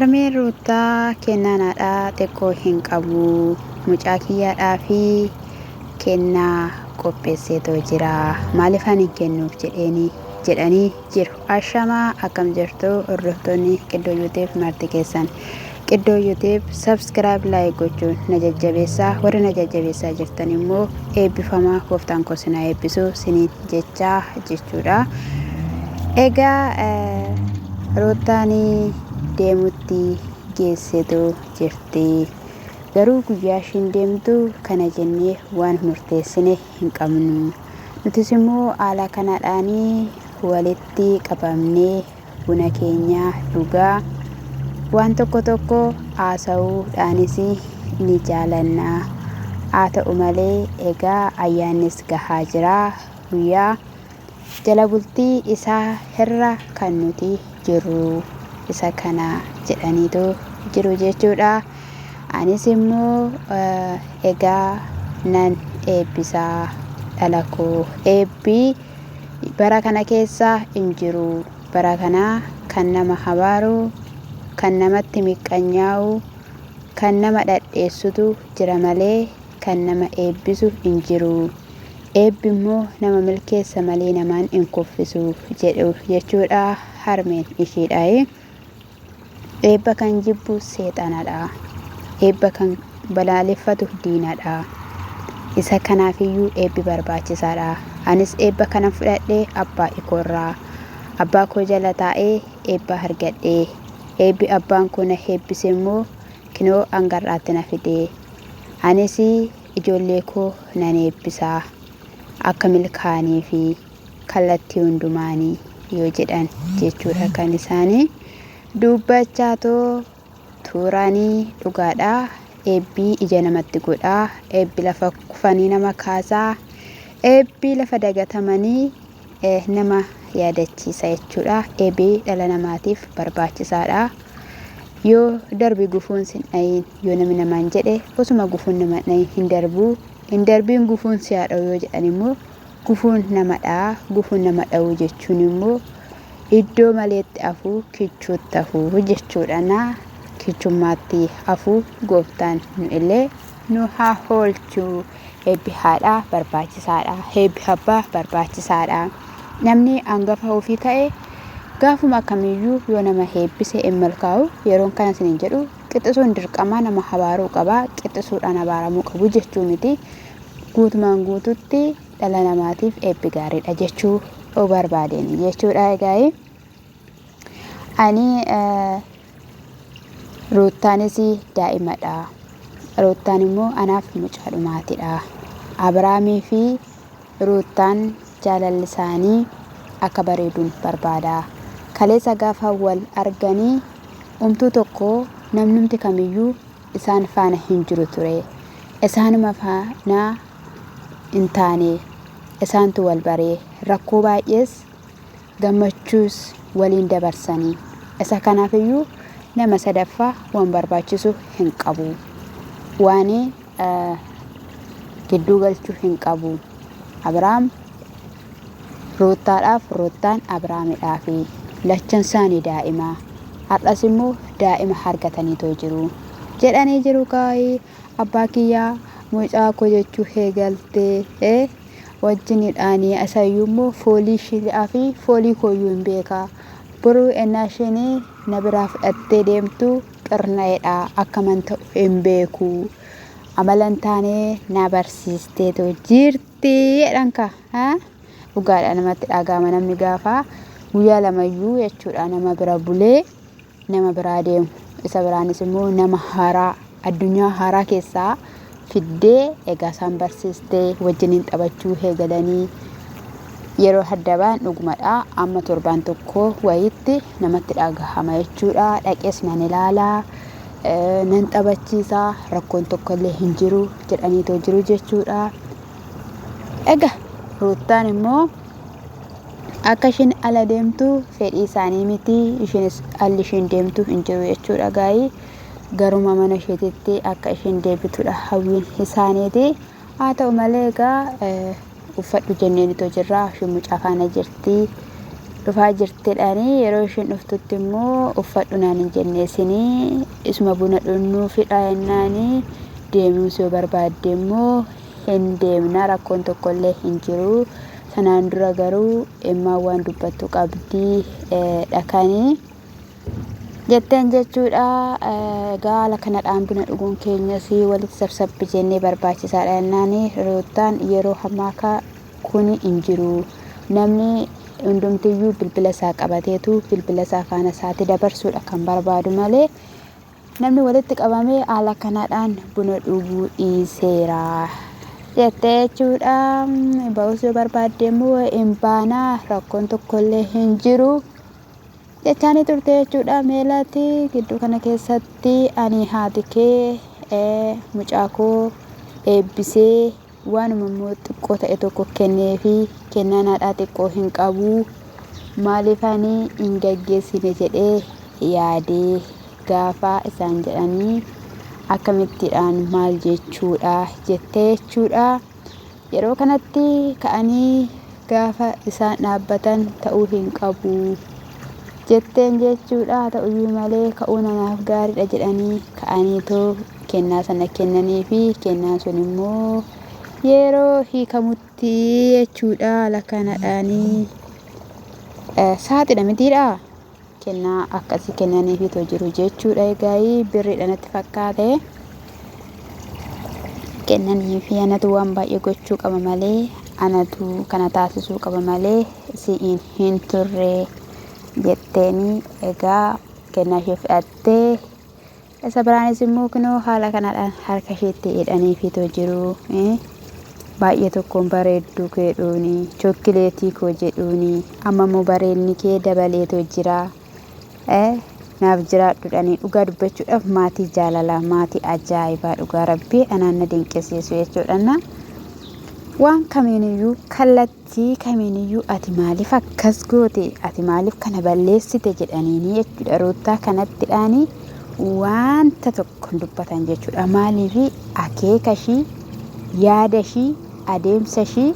Harmeen Ruuttaa kennaan haadhaa xiqqoo hin qabu. Mucaa kiyyaadhaa fi kennaa qopheesseetoo jira. Maaliif ani hin kennuuf jedheeni jedhanii jiru. Ashamaa akkam jirtu hordoftoonni Qiddoo YouTube marti keessan. Qiddoo YouTube subscribe like gochuun na jajjabeessaa. Warri na jajjabeessaa jirtan immoo eebbifamaa gooftaan koo sinaa eebbisu siniin jechaa jechuudha. Egaa Ruuttaan deemutti geessetu jirti. Garuu guyyaa ishiin deemtu kana jennee waan murteessine hin qabnu. Nutis immoo haala kanadhaan walitti qabamnee buna keenya dhugaa waan tokko tokko haasa'uudhaanis ni jaalanna. Haa ta'u malee egaa ayyaannis gahaa jira. Guyyaa Jala bultii isaa irra kan nuti jirru isa kana jedhaniitu jiru jechuudha. Anis immoo egaa nan eebbisa dhala koo. Eebbi bara kana keessa hin jiru. Bara kana kan nama habaaru, kan namatti miqqanyaa'u, kan nama dhadheessutu jira malee kan nama eebbisu hin jiru. Eebbi immoo nama milkeessa malee namaan hin kuffisu jedhu jechuudha harmeen ishiidha. Eebba kan jibbu seexanadha. Eebba kan balaaleffatu diinadha. Isa kanaafiyyuu eebbi barbaachisaadha. Anis eebba kanan fudhadhe abbaa ikoorraa. Abbaa koo jala taa'ee eebba argadhe. Eebbi abbaan koo na eebbise immoo kinoo hanga har'aatti na fide. Anis ijoollee koo nan eebbisa akka milkaa'anii fi kallattii hundumaanii yoo jedhan jechuudha kan isaanii dubbachaa too tuuranii dhugaadha. Eebbii ija namatti godha, eebbi lafa kufanii nama kaasaa, eebbii lafa dagatamanii nama yaadachiisa jechuudha. Eebbi dhala namaatiif barbaachisaadha. Yoo darbi gufuun sin dhayin yoo namni namaan jedhe osuma gufuun nama hin dhayin hin darbu. Hin darbiin gufuun si haa dha'u yoo jedhan immoo gufuun nama dha'a. Gufuun nama dha'uu jechuun immoo iddoo maleetti hafuu kichuutti hafuu jechuudha. Na kichummaatti hafuu gooftaan nu illee nu haa oolchu. Eebbi haadhaa barbaachisaadha. Eebbi abbaa barbaachisaadha. Namni hangafa ofii ta'e gaafuma akkamiiyyuu yoo nama eebbise hin milkaa'u. Yeroon kana isiniin jedhu qixxisuun dirqama nama abaaruu qaba. Qixxisuudhaan abaaramuu qabu jechuu miti. Guutumaan guututti dhala namaatiif eebbi gaariidha jechuu barbaadeen jechuudha egaa. Ani Ruuttaanis daa'imadha. Ruuttaan immoo anaaf mucaa dhumaatidha. Abrahaamii fi Ruuttaan jaalalli isaanii akka bareedun barbaada. Kaleessa gaafa wal arganii umtuu tokko namnumti kamiyyuu isaan faana hin jiru ture. Isaanuma faana hin taane. Isaantu wal bare. Rakkoo baay'ees gammachuus waliin dabarsani. Isa kanaaf iyyuu nama sadaffaa waan barbaachisu hin qabu. Waan gidduu galchu hin qabu. Abrahaam Ruuttaadhaaf, Ruuttaan Abrahaamidhaafi. Lachan isaanii daa'ima. Har'as immoo daa'ima argataniitoo jiru. Jedhanii jiru kaayii abbaa kiyyaa mucaa koo jechuu eegaltee. Wajjinidhaani isayyuu immoo foolii ishiidhaa fi foolii kooyyuu hin beeka. Boruu ennaa isheen na biraa fudhattee deemtu qirna'eedha akkaman ta'u hin beeku. Amala hin taane na barsiisteetu jirti jedhan kaa. Dhugaadha namatti dhaga'ama namni gaafa guyyaa lamayyuu jechuudha nama bira bulee nama biraa deemu. Isa biraanis immoo nama haaraa addunyaa haaraa keessaa fiddee egaa isaan barsiistee wajjiniin taphachuu eegalanii yeroo adda ba'an dhugumadha. Amma torbaan tokko wayiitti namatti dhagahama jechuudha. Dhaqees nan ilaala, nan taphachiisa, rakkoon tokkollee hin jiru jedhaniitoo jiru jechuudha. Egaa Ruuttaan immoo akka ishiin ala deemtu fedhii isaanii miti. Ishiinis alli ishiin deemtu hin jiru jechuudha gaa'ii. Garuma mana isheetitti akka ishiin deebitudha hawwiin isaaniiti. Haa ta'u malee egaa uffadhu jenneen itoo jirra. Ishiin mucaa faana jirti. Dhufaa jirtidhaanii yeroo isheen dhuftutti immoo uffadhu naan hin jenne isinii isuma buna dhunnuu fidhaa jennaanii deemuus yoo barbaadde immoo hin deemna rakkoon tokkollee hin jiru. Sanaan dura garuu Emmaan waan dubbattu qabdi dhakanii jetteen jechuudha. Egaa haala kanadhaan buna dhuguun keenyas walitti sabsabbi jennee barbaachisaadha jennaan Ruuttaan yeroo hammaa ka kuni hin jiru. Namni hundumtiyyuu bilbila isaa qabateetu bilbila isaa faana isaatti dabarsuudha kan barbaadu malee namni walitti qabamee haala kanadhaan buna dhuguu dhiiseera jettee jechuudha. Ba'uus yoo barbaadde immoo hin baanaa rakkoon tokkollee hin jiru jechaanii turte jechuudha. Meelaati gidduu kana keessatti ani haati kee mucaa koo eebbisee waanuma immoo xiqqoo ta'e tokko kenneefi kennaan haadhaa xiqqoo hin qabu maaliif ani hin gaggeessine jedhee yaadee gaafa isaan jedhanii akkamittiidhaan maal jechuudha jettee jechuudha. Yeroo kanatti ka'anii gaafa isaan dhaabbatan ta'uu hin qabu jetteen jechuudha. Haa ta'uyyuu malee ka'uun anaaf gaariidha jedhanii ka'aniitoo kennaa sana kennanii fi kennaan sun immoo yeroo hiikamutti jechuudha. Haala kanadhaanii saaxidha mitiidha. Kennaa akkasii kennaniifiitoo jiru jechuudha. Egaa birriidha natti fakkaate. Kennaniifi anatu waan baay'ee gochuu qaba malee anatu kana taasisuu qaba malee si'iin hin turre jetteeni egaa kennaa ishee fudhattee isa biraanis immoo kunoo haala kanadhaan harka isheetti hidhaniifiitoo jiru. Baay'ee tokkoon bareedduu keedhuuni chokkileetii koo jedhuuni amma immoo bareenni kee dabaleetoo jira. Naaf jiraadhudhani dhugaa dubbachuudhaaf maatii jaalalaa maatii ajaa'ibaa dhugaa rabbii anaan na dinqisiisu jechuudha. Waan kamiiniyyuu kallattii kamiiniyyuu ati maaliif akkas goote ati maaliif kana balleessite jedhaniini jechuudha. Ruuttaa kanattidhaani wanta tokko hin dubbatan jechuudha. Maaliif akeeka ishii yaada ishii adeemsa ishii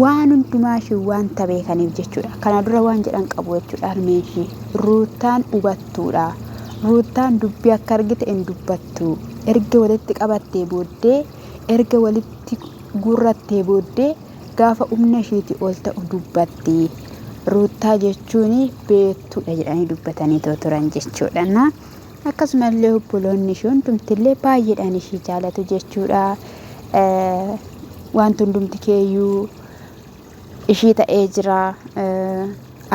waan hundumaa ishii wanta beekaniif jechuudha. Kana dura waan jedhan qabu jechuudha harmeen ishii. Ruuttaan hubattuudha. Ruuttaan dubbii akka argite hin dubbattu. Erga walitti qabattee booddee erga walitti guurrattee booddee gaafa humna ishiitii ol ta'u dubbatti. Ruuttaa jechuun beektuudha jedhanii dubbatanii turan jechuudha. Akkasumallee obboloonni ishii hundumtillee baay'eedhaan ishii jaalatu jechuudha. Wanti hundumti keeyyuu ishii ta'ee jira.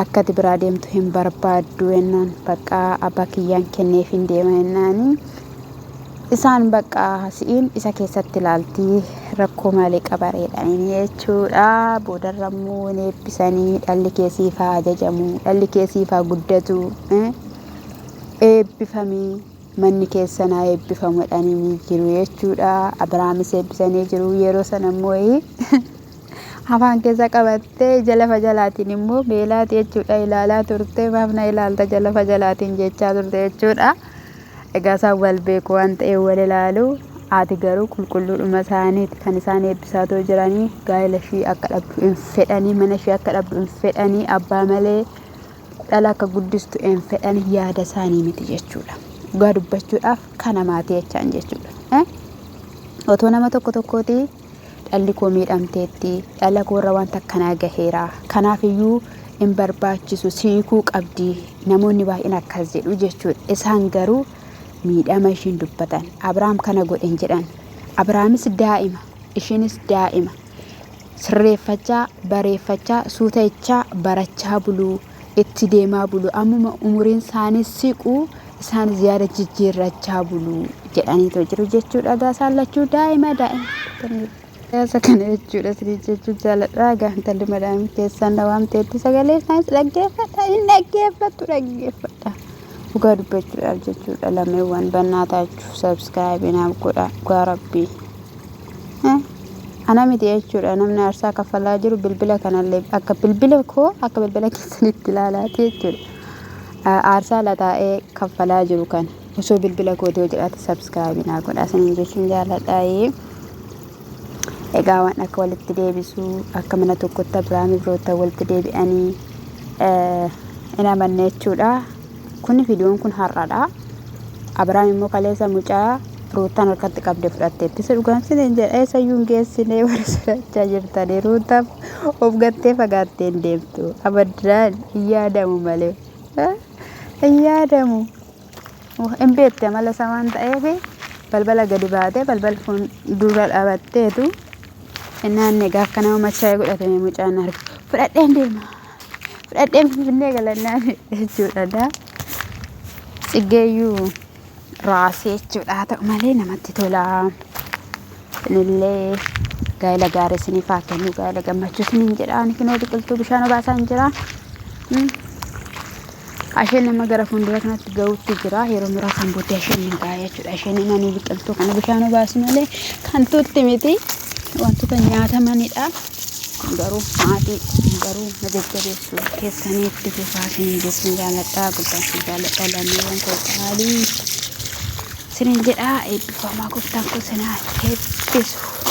Akka ati biraa deemtu hin barbaaddu jennaan bakka abbaa kiyyaan kenneef hin deema jennaani. Isaan bakka si'iin isa keessatti ilaalti rakkoo maalii qabareedhaan jechuudha. Boodarra immoo ni eebbisanii dhalli kee siif haa ajajamu dhalli kee siif haa guddatu eebbifamii manni keessan haa eebbifamu jedhanii ni jiru jechuudha. Abiraamis eebbisanii jiru yeroo sana immoo afaan keessa qabattee ija lafa jalaatiin immoo beelaati jechuudha ilaalaa turte maaf na ilaalta ija lafa jalaatiin jechaa turte jechuudha. Egaa isaan wal beeku waan ta'eef wal ilaalu. Haati garuu qulqulluudhuma isaaniiti kan isaan eebbisaa jiranii gaa'ela ishii akka dhabdu hin fedhanii mana ishii akka dhabdu hin fedhanii abbaa malee dhala akka guddistu hin fedhan yaada isaanii miti jechuudha. Dhugaa dubbachuudhaaf kana maatii jechaan jechuudha. Otoo nama tokko tokkooti dhalli koo miidhamteetti dhala koorra wanta akkanaa gaheera kanaaf iyyuu hin barbaachisu siikuu qabdi namoonni baay'een akkas jedhu jechuudha. Isaan garuu miidhama ishiin dubbatan Abiraam kana godhen jedhan Abiraamis daa'ima ishiinis daa'ima sirreeffachaa bareeffachaa suuta jechaa barachaa buluu itti deemaa bulu ammuma umuriin isaanii siqu isaanis yaada jijjiirrachaa bulu jedhaniitu jiru jechuudha. Egaa isaan lachuu daa'ima daa'ima. Siyaasa kana jechuudha isinii jechuu jaaladha. Egaa intalli madaamii keessaan na waamteetti sagalee isaanis dhaggeeffadha. Hin dhaggeeffattu dhaggeeffadha. Dhugaa dubbachuudhaaf jechuudha lameewwan bannaa taachuu sabskiraayibii naaf godha dhugaa rabbii. Ana miti jechuudha namni aarsaa kaffalaa jiru bilbila kanallee akka bilbila koo akka bilbila keessanitti ilaalaati jechuudha. Aarsaa lataa'ee kaffalaa jiru kana osoo bilbila kootii hojjedhaati sabskiraayibii naa godhaa isiniin jechuun jaalladha. Egaa waan akka walitti deebisuu akka mana tokkotti Abiraamii firoottan walitti deebi'anii Hin amanne jechuudha. Kun viidiyoon kun har'aadha. Abiraam immoo kaleessa mucaa Ruuttaan harkatti qabde fudhatteetti. Isa dhugaan sinin jedha eessayyuu hin geessine warra sodaachaa jirtanii Ruuttaaf of gattee fagaattee hin deemtu. Abaddaan hin yaadamu malee. Hin yaadamu. Hin beekte amala isaa waan ta'eef balbala gadi baatee balbala fuuldura dhaabatteetu innaan egaa akka nama machaa'ee godhatame mucaan arge. Fudhadheen deema. Fudhadheen Finfinnee galannaan jechuudha. Tsiggeeyyuu raasee jechuudha. Haa ta'u malee namatti tola. Isinillee gaa'ela gaarii isiniif haa kennu gaa'ela gammachuu isiniin jedha. Ani kinoo biqiltuu bishaan obaasaa hin jira. Asheen amma gara fuuldura kanatti ga'utti jira. Yeroo muraasaan booddee asheen ni ga'a jechuudha. Asheen inni biqiltuu kana bishaan obaasu malee kan tuutti miti. Wantoota nyaatamanidha. Garuu maatii garuu na jajjabeessu keessanii itti fufaa isiniin jechuun jaaladha. Guddaan isin jaaladha lammiiwwan koo qaalii. Isiniin jedha eebbifamaa gooftaan koo isin haa eebbisu.